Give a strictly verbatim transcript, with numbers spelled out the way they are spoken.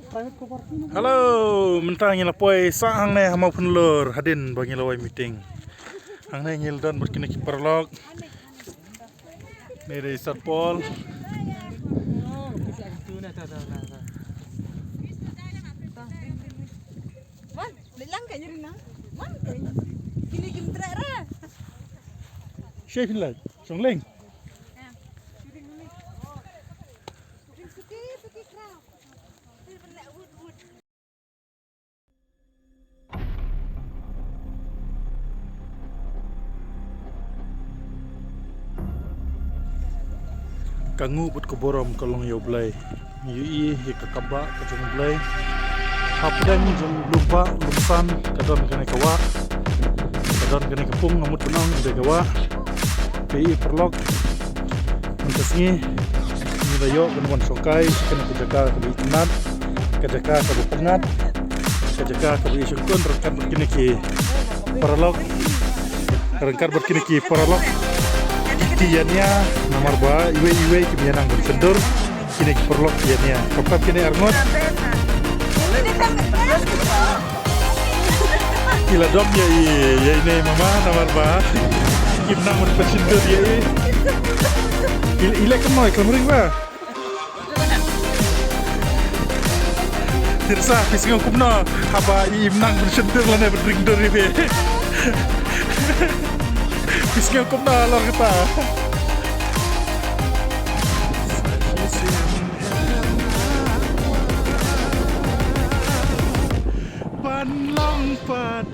Hello, mynta ngi la poi sa hangne ha Mawphanlur hadien ba ngi la wai meeting. Hangne ngi la don bad kine ki paralok. Ne dei Sir Paul. Wan, leit lang ka ïa ri na. Wan, kine kim treh ra. Shei phin leit, shong leng. Ka nguh bad ka burom ka long ïa U Blei. Ngi ïohi ïa ka kambah ka jong U Blei. Hapdeng jong lum bah lum san ka don kane ka wah. Ka don kane ka pung, nga mut ban ong ka dei ka wah. Phi i paralok, mynta sngi ngi la ïoh ban wan shongkai sha kane ka jaka kaba itynnat, ka jaka kaba pyngngad, ka jaka kaba ïashongkun ryngkat bad kine ki paralok. Ryngkat bad kine ki paralok ki ïania, namar ba iwei iwei kim ïa nang ban shyntur. Kine ki paralok ki ïania, kapkap kine arngut. Ki la dom ïa i, ïa ine i mama namar ba kim nang ban pynshyntur ïa i. I, i leh kumno, i khlem ring ba. Tirsa, phi sngew kumno haba i im nang ban shyntur lane ban ring dur ïa phi? Phi sngew kumno halor kata? Ban long pat